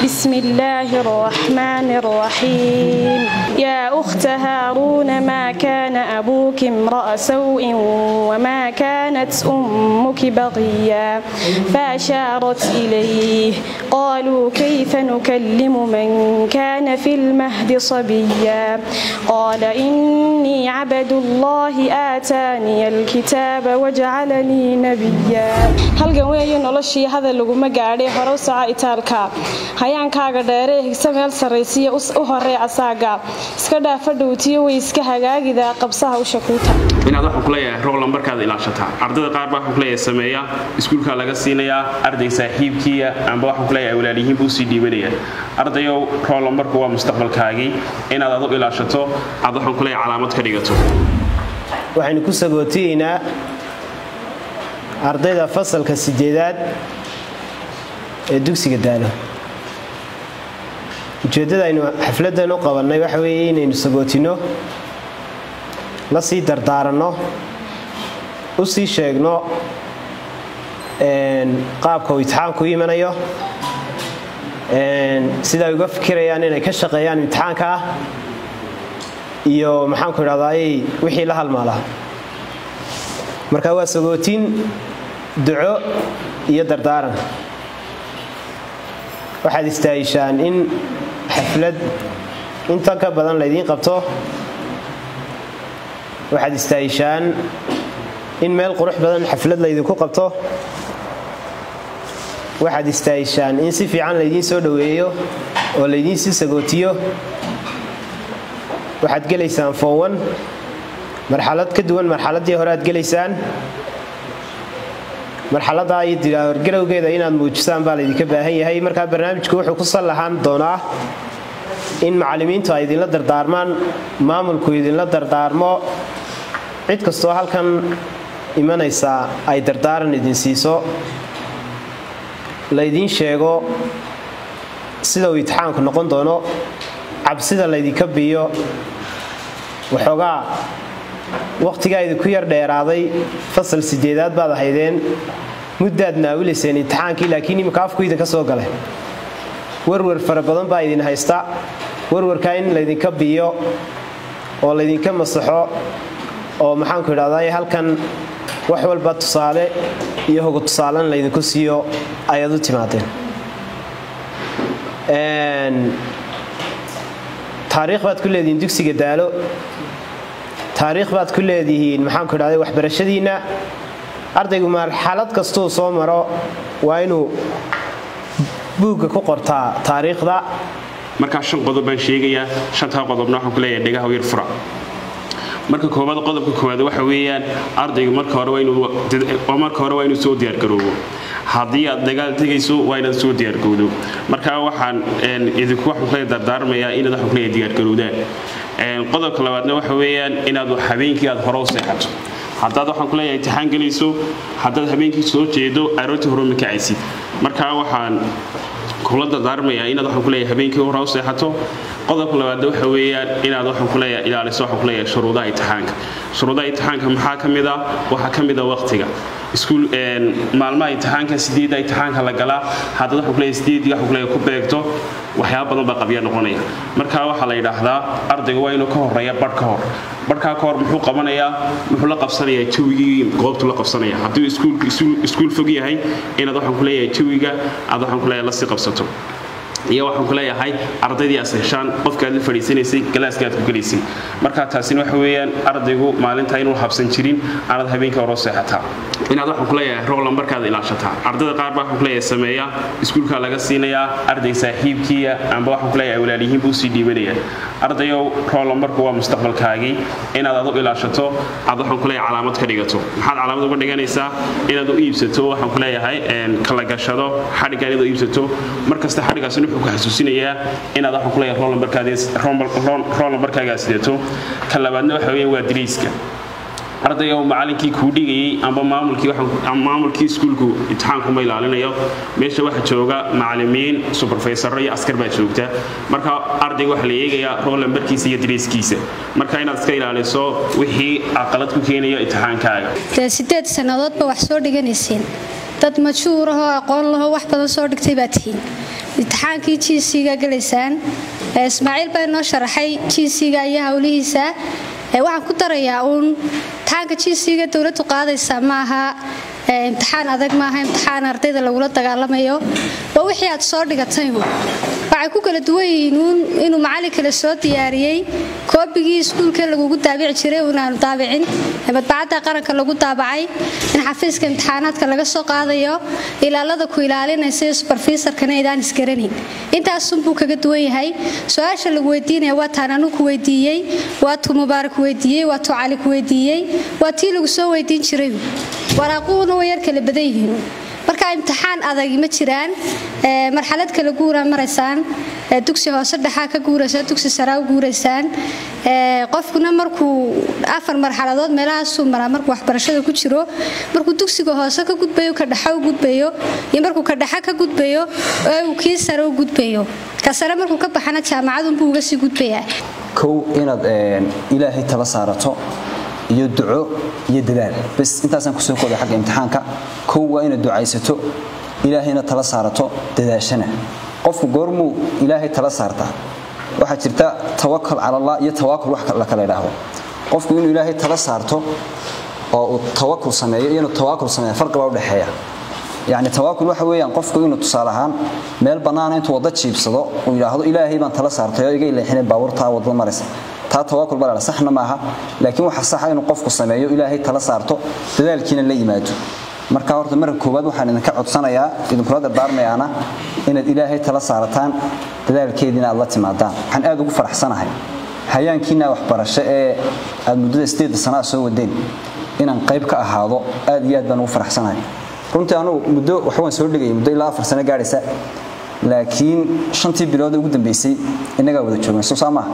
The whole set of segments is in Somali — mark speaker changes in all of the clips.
Speaker 1: بسم الله الرحمن الرحيم. يا أخت هارون ما كان أبوك امرأ سوء وما كانت أمك بغيا. فأشارت إليه قالوا كيف نكلم من كان في المهد صبيا؟ قال إني عبد الله آتاني الكتاب وجعلني نبيا. Halgan weeye noloshii, hadal laguma gaadhay. Hore u soco itaalka, hayaankaaga dheeree higsa meel sarraysiya, u horey asaaga, iska dhaafa dhowtiyo, way iska hagaagidaa qabsaha usha kuuta.
Speaker 2: Inaad waxaan kuleeyahay roll numberkaad ilaashataa. Ardayda qaar baa waxaan kuleeyahay sameeya, iskuulkaa laga siinayaa arday saaxiibkiiya amba waxaan kuleeyahay walaalyihiin buu sii dhiibanaya. Ardayow, roll numberku waa mustaqbalkaagii, inaad adu ilaashato, aad waxaan kuleeyahay calaamad ka dhigato.
Speaker 3: Waxaynu ku sagootiyeynaa ardayda fasalka sideedaad ee dugsiga Daalo. Ujeeddada aynu xafladdan u qabannay waxa weeye inaynu sagootinno, la sii dardaaranno, u sii sheegno qaabka uu imtixaanku u imanayo, sida ay uga fikirayaan inay ka shaqeeyaan imtixaanka ah iyo, maxaanku idhahdaay, wixii la halmaalaa. Marka waa sagootin, duco iyo dardaaran. Waxaad istaahishaan in xaflad intan ka badan laydiin qabto. Waxaad istaahishaan in meel qurux badan xaflad laydinku qabto. Waxaad istaahishaan in si fiican laydiin soo dhoweeyo oo laydiin sii sagootiyo. Waxaad gelaysaan form one, marxalad ka duwan marxaladdii hore aad gelaysaan. Marxaladdaa iyo diyaargarowgeeda inaad muujisaan baa laydinka baahan yahay. Markaa barnaamijku wuxuu ku sal lahaan doonaa in macallimiintu ay idinla dardaarmaan, maamulku idinla dardaarmo, cid kastoo halkan imanaysaa ay dardaaran idin siiso, laydiin sheego sida uu imtixaanku noqon doono, cabsida laydinka biyo. Waxoogaa wakhtigaa idinku yar dheeraaday. Fasal sideedaad baad ahaydeen, muddaad naawilayseen imtixaankii, laakiin iminka afku idinka soo galay. Warwar fara badan baa idin haysta. Warwarkaa in laydinka biyo oo laydinka masaxo oo, maxaanku idhahday, halkan wax walba tusaale iyo hoga tusaalan laydinku siiyo ayaad u timaadeen. Taariikh baad ku leedihiin dugsiga Daalo, taariikh baad ku leedihiin, maxaanku idhahday, waxbarashadiinna. Ardaygu marxalad kastuu soo maro waa inuu buugga ku qortaa taariikhda.
Speaker 2: Markaa shan qodob baan sheegayaa. Shantaa qodobna waxaan ku leeyahay dhegaha yar fura. Marka koowaad, qodobka koowaad waxa weeyaan ardaygu marka hore waa inuu soo diyaargaroobo. Haddii aad dagaal tegayso, waa inaad soo diyaargarowdo. Marka waxaan idinku waxaan kula dardaarmayaa inaad waxaan kuleeyahay diyaargarowdaan. Qodobka labaadna waxa weeyaan inaad habeenkii aad hore u seexato. Haddaad waxaan kuleeyahay imtixaan gelayso, haddaad habeenkii soo jeedo, aroortii hore ma kacaysid. Marka waxaan kula dardaarmayaa inaad waxaan kuleeyahay habeenkii hore u seexato. Qodobka labaadna waxa weeyaan inaad waxaan kuleeyahay ilaaliso waxaan kuleeyahay shuruudaha imtixaanka. Shuruudaha imtixaanka maxaa ka mid ah? Waxaa ka mid ah waqtiga iskuul, maalmaha imtixaanka. 8-da imtixaanka la galaa. Haddaad waxaan kuleeyahay 8-dii waxaan kuleeyahay ku beegto, waxyaaba badan baa qabya noqonaya. Marka waxaa la yidhaahdaa ardaygu waa inuu ka horeeya barh ka hor. Barhkaa ka hor muxuu qabanayaa? Muxuu la qabsanayaa jawigii goobtu la qabsanaya. Hadduu iskuulku iskuul fog yahay, inaad waxaan kuleeyahay jawiga aad waxaan kuleeyahay la sii qabsato iyo waxaan ku leeyahay ardaydii as heshaan, qofka aad la fadhiisanaysay, galaaska aad ku gelaysay. Marka taasina waxa weeyaan ardaygu maalinta inuu habsan jirin, aanad habeenka hore seexataa, inaad waxaan ku leeyahay roll numberkaad ilaashataa. Ardayda qaar baa waxaan ku leeyahay sameeya, iskuulka laga siinayaa arday saaxiibkiiya amba waxaan ku leeyahay walaalyihiin buu sii dhiibanaya. Ardayow, roll numberku waa mustaqbalkaagii, inaad adu ilaashato, aad waxaan ku leeyahay calaamad ka dhigato. Maxaad calaamad uga dhiganaysaa? Inaad u iibsato, waxaan ku leeyahay kala gashado xadhigga, inaad u iibsato markasta. Xadhiggaasina wuxuu ku xasuusinayaa inaad waxaan ku leeyahay roll numberkaagaa sidato. Ka labaadna waxa weeyaan waa dariiska. Ardayga macalinkii kuu dhigayay amba maamulkii iskuulku imtixaanku ma ilaalinayo. Meesha waxaa jooga macalimiin, supervisoro iyo askar baa joogta. Marka ardayga waxaa la eegayaa roll numberkiisa iyo dariiskiisa. Marka inaad iska ilaaliso wixii aqalad ku keenaya imtixaankaaga.
Speaker 4: Dee 8 sannadoodba wax soo dhiganayseen, dad majhuurahoo aqoon lahoo wax badan soo dhigtay baa tihiin. Imtixaankii GC-ga galaysaan. Ismaaciil baa inoo sharaxay GC-ga iyo howlihiisa. Waxaan ku darayaa uun imtixaanka GC-ga dowladdu qaadaysa maaha imtixaan adag, maaha imtixaan ardayda lagula dagaalamayo. Waa wixii aad soo dhigatay. Waxay ku kala duwan yihiin uun inuu macallin kale soo diyaariyey koobigii iskuulka lagugu daabici jiray uun aanu daabicin madbacadda qaranka lagu daabacay, in xafiiska imtixaanaadka laga soo qaadayo, ilaalada ku ilaalinaysa iyo supervisorkana idaan isgaranayn. Intaasunbuu kaga duwan yahay. Su-aasha lagu weydiinaya waa taan anuu ku weydiiyey, waa tuu Mubaarak weydiiyey, waa tuu Cali ku weydiiyey, waa tii lagu soo weydiin jiray. Waraaquhuna way yar kala badan yihiin. Marka imtixaan adag ma jiraan. Marxalad kala guuraa maraysaan, dugsi hoose dhexaa ka guuraysaan, dugsi saraa u guuraysaan. Qofkuna markuu 4 marxaladood meelahaasuu maraa markuu waxbarashada ku jiro: markuu dugsiga hoose ka gudbayo, ka dhexa u gudbayo, iyo markuu ka dhexa ka gudbayo ee uu kii sare u gudbayo. Ka sare markuu ka baxana jaamacadunbuu uga sii gudbayaa.
Speaker 5: Kow, inaad Ilaahay tala saarato iyo duco iyo dadaal, bas intaasaan kusoo koobay xagga imtixaanka. Kow waa inaad ducaysato, Ilaahayna tala saarato, dadaashana. Qofku goormuu Ilaahay tala saartaa? Waxaa jirta tawakal cala Allah iyo tawaakul wax la kala idhaahdo. Qofku inuu Ilaahay tala saarto oo uu tawakul sameeyo iyo inuu tawaakul sameeyo farqi baa u dhexeeya. Yacni tawaakul waxa weeyaan qofku inuu tusaale ahaan meel bannaan intuu waddo jiibsado uu yidhaahdo, "Ilaahay baan tala saartay oo iga ileexinay baabuurtaa waddada maraysa." Taa tawaakul baa la saxna maaha, laakiin waxa saxa inuu qofku sameeyo Ilaahay tala saarto, dadaalkiina la yimaado. Marka horta marka koowaad waxaan idinka codsanayaa, idinkula dardaarmayaana, inaad Ilaahay tala saarataan, dadaalkeediina aad la timaadaan. Waxaan aad ugu faraxsanahay hayaankiina waxbarasho ee aad muddada 8 sanaa soo wadeen inaan qayb ka ahaado. Aad iyo aad baan ugu faraxsanahay runtii. Anugu muddo wax waan soo dhigayay, muddo ilaa 4 sano gaadhaysa, laakiin 5tii bilood ugu dambeysay innagaa wada joogay, soo saa maaha?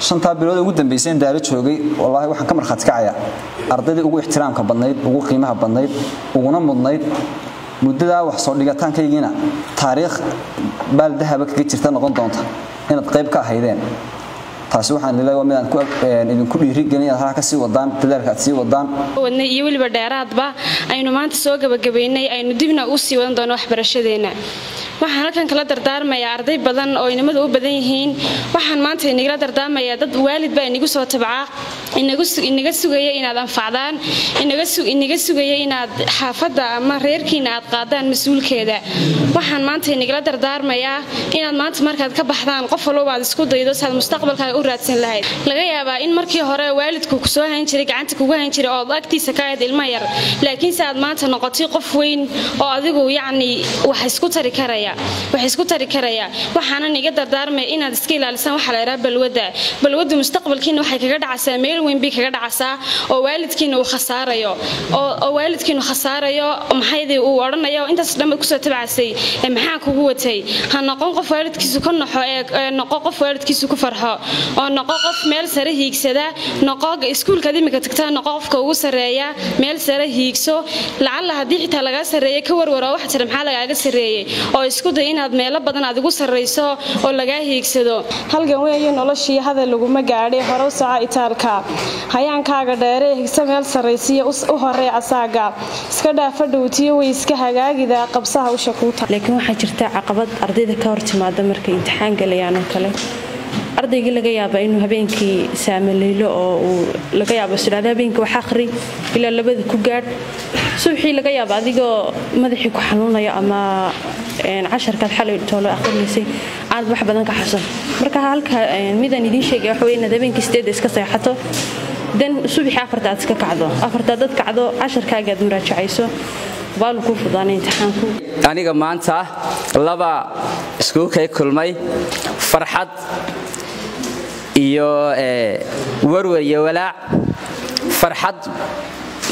Speaker 5: 5taa bilood ugu dambeysay in daalo joogay, wallaahi waxaan ka markhaati kacayaa ardaydii ugu ixtiraamka badnayd, ugu qiimaha badnayd, uguna mudnayd. Muddadaa wax soo dhigataankaygiina taariikh baal dahaba kaga jirta noqon doonta inaad qayb ka ahaydeen. Taasi waxaan leeyahay waa midaan ku idinku dhiirigelin inaad halkaa ka sii wadaan dadaalka aad sii wadaan.
Speaker 1: Wadnay iyo weliba dheeraadba aynu maanta soo gabagabaynay, aynu dibna u sii wadan doono waxbarashadeenna. Waxaan halkan kala dardaarmayaa arday badan oo inamadu u badan yihiin. Waxaan maanta inagala dardaarmayaa dad waalid baa inagu soo tabcaa, inaga sugaya inaad anfacdaan, inaga sugaya inaad xaafadda ama reerkiina aad qaadaan mas-uulkeeda. Waxaan maanta inagala dardaarmayaa inaad maanta markaad ka baxdaan qof walboba aad isku daydo si aad mustaqbalkaaga u raadsan lahayd. Laga yaabaa in markii hore waalidku kusoo hayn jiray, gacanta kugu hayn jiray, ood agtiisa ka ahayd ilmo yar, laakiinse aad maanta noqotay qof weyn oo adigu yacni wax isku tari karaya, wax isku tari karaya. Waxaanan iga dardaarmaya inaad iska ilaalisaan waxa la yidhaha balwadda. Balwaddu mustaqbalkiina waxay kaga dhacaysaa meel weyn bay kaga dhacaysaa, oo waalidkiina uu khasaarayo, oo waalidkiinu khasaarayo. Maxaydii uu odhanayo, "Intaas dhan baad kusoo tabcasay ee maxaa kugu watay?" Ha noqon qof waalidkiisu ka naxo, ee noqo qof waalidkiisu ku farxo, oo noqo qof meel sare hiigsada. Noqo iskuulkaad imika tagtaa, noqo qofka ugu sarreeya, meel sare hiigso. Lacalla haddii xitaa lagaa sarreeyay, ka warwaro waxa jira, maxaa lagaaga sarreeyey, oo isku day inaad meelo badan aad ugu sarrayso oo lagaa hiigsado.
Speaker 6: Halgan weeye noloshii, hadal laguma gaadhay. Hore u soco, itaalka hayaankaaga dheeree higsa, meel sarraysiya u horey asaaga. Iska dhaafa dhowtiyo, way iska hagaagida, qabsaha usha kuuta.
Speaker 7: Laakiin waxaa jirta caqabad ardayda ka hor timaada markay imtixaan galayaan oo kale. Ardaygii laga yaaba inuu habeenkii saamaleylo oo uu laga yaabo isdhahda, "Habeenkii wax akhri ilaa 2da ku gaadh." Subaxii laga yaaba adigoo madaxii ku xanuunayo ama casharkaad xalay toolo akhrinaysay aanad wax badan ka xasan. Marka halka midaan idiin sheegaya waxa wey inaad habeenkii 8da iska seexato, dan subaxii 4ta aad iska kacdo. 4ta dad kacdo, casharkaaga aad muraajacayso, baalu kuu fudaanay imtixaanku.
Speaker 8: Aniga maanta laba iskuulkay kulmay, farxad iyo warwar iyo walaac. Farxad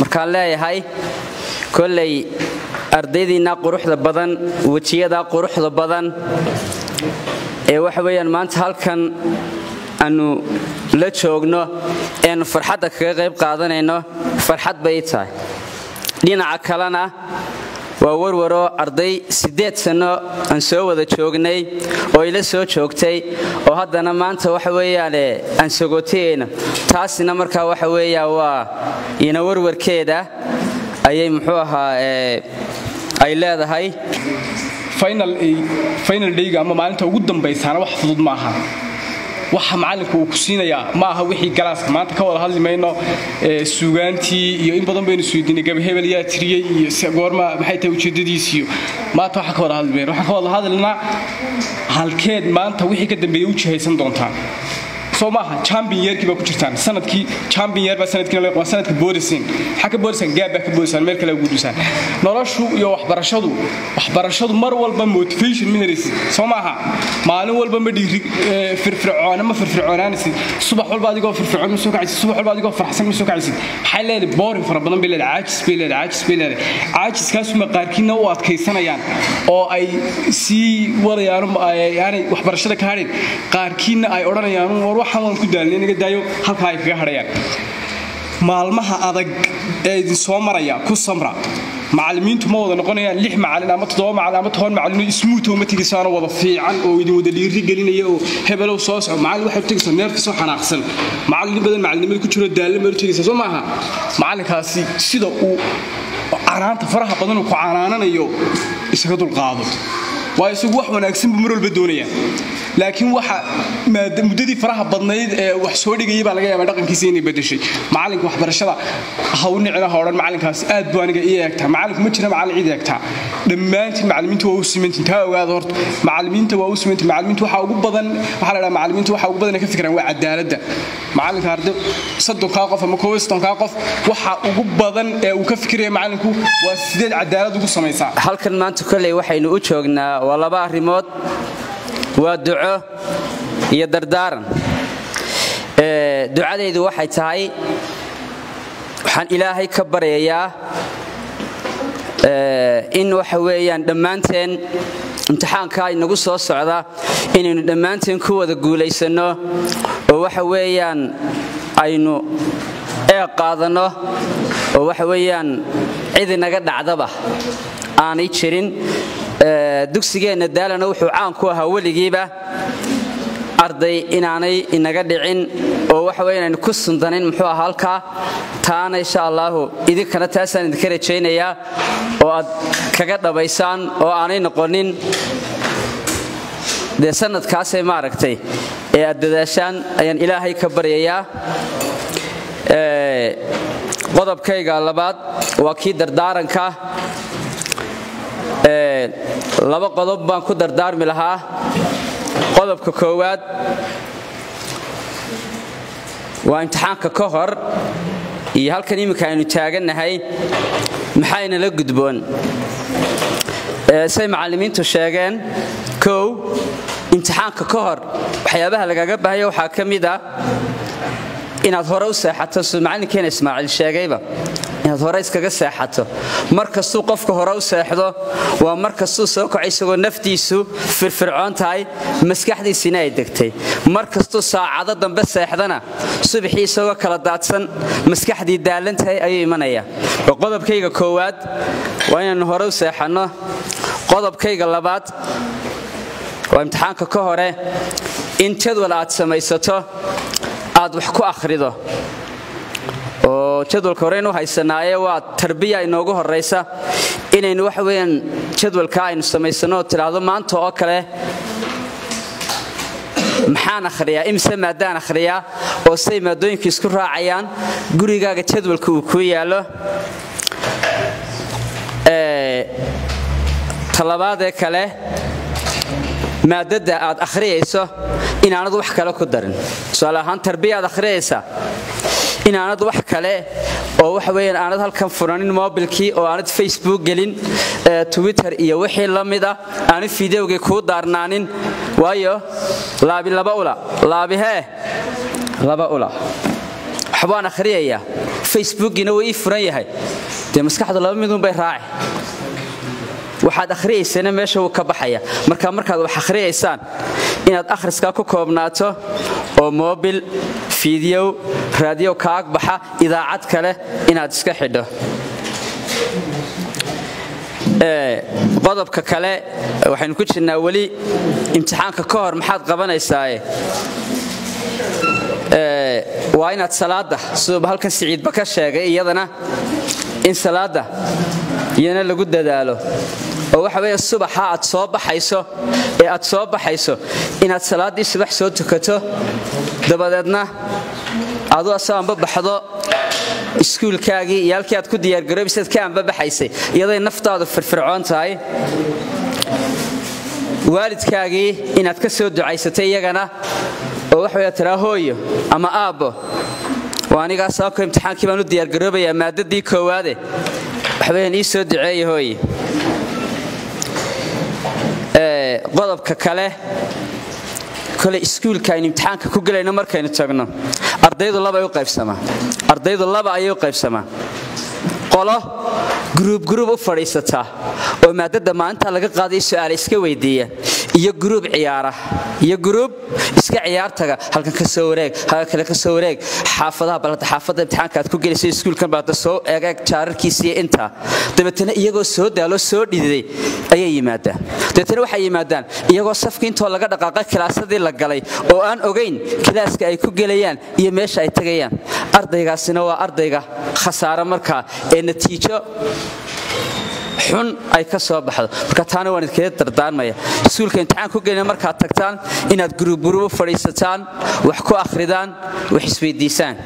Speaker 8: markaan leeyahay, kolley ardaydiinna quruxda badan, wejiyada quruxda badan ee waxa weeyaan maanta halkan aanu la joogno eenu farxadda kaga qayb qaadanayno, farxad bay tahay. Dhinaca kalena waa warwaroo arday 8 sanno aan soo wada joognay oo ila soo joogtay oo haddana maanta waxa weeyaan aan sagootiyeyna. Taasina markaa waxa weeya waa ina warwarkeeda ayay muxuu ahaa ay leedahay.
Speaker 9: Final dayga ama maalinta ugu dambaysaana wax fudud maaha. Waxa macalinku uu ku siinayaa ma aha wixii galaaska. Maanta ka wada hadli mayno suugaantii iyo in badan baynu suudiinay, gabi hebel yaa tiriyey iyo goorma, maxay tahay ujeedadiis iyo maanta waxa ka wada hadli mayno. Waxaan ka wada hadalnaa halkeed maanta wixii ka dambeeyay u jihaysan doontaan, soo maaha? Champion yearkii baa ku jirtaan, sanadkii champion year baa sanadkiina laga qabaa, sanadka boodisin. Maxaa ka boodisaan? Gaab baa ka boodisaan, meel kale ugu dusaan. Noloshu iyo waxbarashadu mar walba motivation ma helaysid, soo maaha? Maalin walba ma dhiiri firfircoona, ma firfircoonaanaysid. Subax walba adigoo firfircoon ma soo kacaysid, subax walba adigoo faraxsan ma soo kacaysid. Maxay leedahay? Boring fara badan bay leedahay, caajis bay leedahay, caajis bay leedahay. Caajiskaasuma qaarkiina u adkaysanayaan oo ay sii wadayaan, aanay waxbarashada ka hadhin. Qaarkiina ay odhanayaan, "War, waxaan waan ku daalnay, naga daayo," halkaa ay kaga hadhayaan. Maalmaha adag ee idin soo maraya ku samra. Macallimiintu ma wada noqonayaan 6 macallin ama 7 macallin ama 10 macallin ismuutow ma tegisaano wada fiican oo idin wada dhiiri gelinaya oo hebelow soo soco. Macallin waxaad tegaysaa neerfisoo xanaaqsan, macallin badan macallinimada ku jiro daalle meel tegaysaa, soo maaha? Macallinkaasi sida uu canaanta faraha badan uu ku canaananayo isaga dulqaado, waayo isagu wax wanaagsan buu mar walba doonayaa. Laakiin waxa muddadii faraha badnayd ee wax soo dhigayay baa laga yaabaa dhaqankiisa inay bedeshay. Macalinka waxbarashada ha u nicina, ha odhan, "Macalinkaasi aad buu aniga ii eegtaa." Macalinku ma jira macallin cid eegtaa. Dhammaantiin macallimiintu waa u simantiin, taa ogaada horta. Macallimiinta waa u simantiin. Macallimiintu waxa ugu badan, waxaa la dhahaa, macallimiintu waxa ugu badan ay ka fikiraan waa cadaaladda. Macalinka arday 30-kaa qof ama 31-kaa qof, waxa ugu badan ee uu ka fikiraya macallinku waa sideed cadaalad ugu samaysaa.
Speaker 8: Halkan maanta kolley waxaynu u joognaa waa laba arrimood, waa duco iyo dardaaran. Ducadaydu waxay tahay, waxaan Ilaahay ka baryayaa in waxa weeyaan dhammaanteen imtixaankaa inagu soo socda inaynu dhammaanteen ku wada guulaysanno oo waxa weeyaan aynu eeg qaadanno oo waxa weeyaan cid inaga dhacdaba aanay jirin. Dugsigeenna Daalana wuxuu caan ku ahaa weligiiba arday inaanay inaga dhicin oo waxa weeyaan aynu ku sundanayn muxuu ahaa halkaa. Taana insha Allahu idinkana taasaan idinka rajaynayaa oo aad kaga dhabaysaan oo aanay noqonin dee sanadkaasay maaragtay ee aad dadaashaan ayaan Ilaahay ka baryayaa. Qodobkayga labaad waa kii dardaaranka. Laba qodob baan ku dardaarmi lahaa. Qodobka koowaad waa imtixaanka ka hor iyo halkan iminka aynu taagannahay, maxayna la gudboon? Say macallimiintu sheegeen, kow, imtixaanka ka hor waxyaabaha lagaga baahaya waxaa ka mid ah inaad hore u seexato. Siduu macallinkeena Ismaaciil sheegayba, inaad hore iskaga seexato. Mar kastuu qofka hore u seexdo waa mar kastuu soo kaco isagoo naftiisu firfircoon tahay, maskaxdiisiina ay degtay. Mar kastuu saacado dambe seexdana, subaxii isagoo kala daadsan, maskaxdii daalan tahay ayuu imanaya. Qodobkayga koowaad waa inaannu hore u seexanno. Qodobkayga labaad waa imtixaanka ka hore in jadwal aad samaysato aad wax ku akhrido, oo jadwalka horeynu haysanaaye waa tarbiya inoogu horaysa inaynu waxa weeyaan jadwalka aynu samaysano oo tidhaahdo, "Maanta oo kale maxaan akhriyaa? Imise maadaan akhriyaa?" oo say maadooyinka isku raacayaan gurigaaga jadwalka uu kuu yaallo. Talabaadee kale, maadada aad akhriyayso inaanad wax kale ku darin. Tusaale ahaan, tarbiya aad akhriyaysaa, inaanad wax kale oo waxa weeyaan aanad halkan furanin mobilkii oo aanad Facebook gelin, Twitter iyo wixii la mid ah, aanad fideogii kuu daarnaanin. Waayo, laabi laba ula laabi hee laba ula. Waxbaan akhriyayaa, Facebookiina wuu ii furan yahay, dee maskaxdu laba midun bay raaci, waxaad akhriyaysana meesha wuu ka baxaya. Marka markaad wax akhriyaysaan inaad akhriskaa ku koobnaato oo mobil, fiidiyow, raadiyow kaag baxa, idaacad kale inaad iska xidho. Qodobka kale, waxaynu ku jirnaa weli imtixaanka ka hor maxaad qabanaysaaye, waa inaad salaadda, siduuba halkan Siciidba ka sheegay, iyadana in salaadda iyana lagu dadaalo oo waxa Waxa weeye subaxa aad soo baxayso ee aad soo baxayso inaad salaadii subax soo tukato, dabadeedna adoo asaanba baxdo iskuulkaagii iyo halkii aad ku diyaargaroobaysaad ka anbabaxaysay iyaday naftaadu firfircoon tahay. Waalidkaagii inaad ka soo ducaysatay iyagana oo waxa weeye tiraa hooyo ama aabbo, waa anigaa sababka imtixaankii baan u diyaargaroobayaa maadadii koowaade, waxweeyaan ii soo duceeya hooye. Qodobka kale, kole iskuulka aynu imtixaanka ku gelayno markaynu tagno, ardaydu labay u qaybsamaa, ardaydu laba ayay u qaybsamaa. Qolo gruub gruub u fadhiisataa oo maadada maalinta laga qaaday su'aal iska weydiiya, iyo gruub ciyaara, iyo gruub iska ciyaartaga, halkan ka soo wareeg, halkan kale ka soo wareeg, xaafadaha balada, xaafadda imtixaanka aad ku gelayso iskuulkan baad soo eeg jaararkiisa iyo intaa. Dabeetana iyagoo soo daalo soo dhididay ayay yimaadaan. Dabeetana waxay yimaadaan iyagoo safkii intoo laga dhaqaaqay kilaasadii la galay oo aan ogeyn kilaaska ay ku gelayaan iyo meesha ay tagayaan. Ardaygaasina waa ardayga khasaare markaa ee natiijo xun ay ka soo baxdo. Marka taana waan idinkaga dardaarmaya, iskuulka imtixaan ku gelina markaad tagtaan inaad guruub guruub u fadhiisataan, wax ku akhridaan, wax isweydiisaan.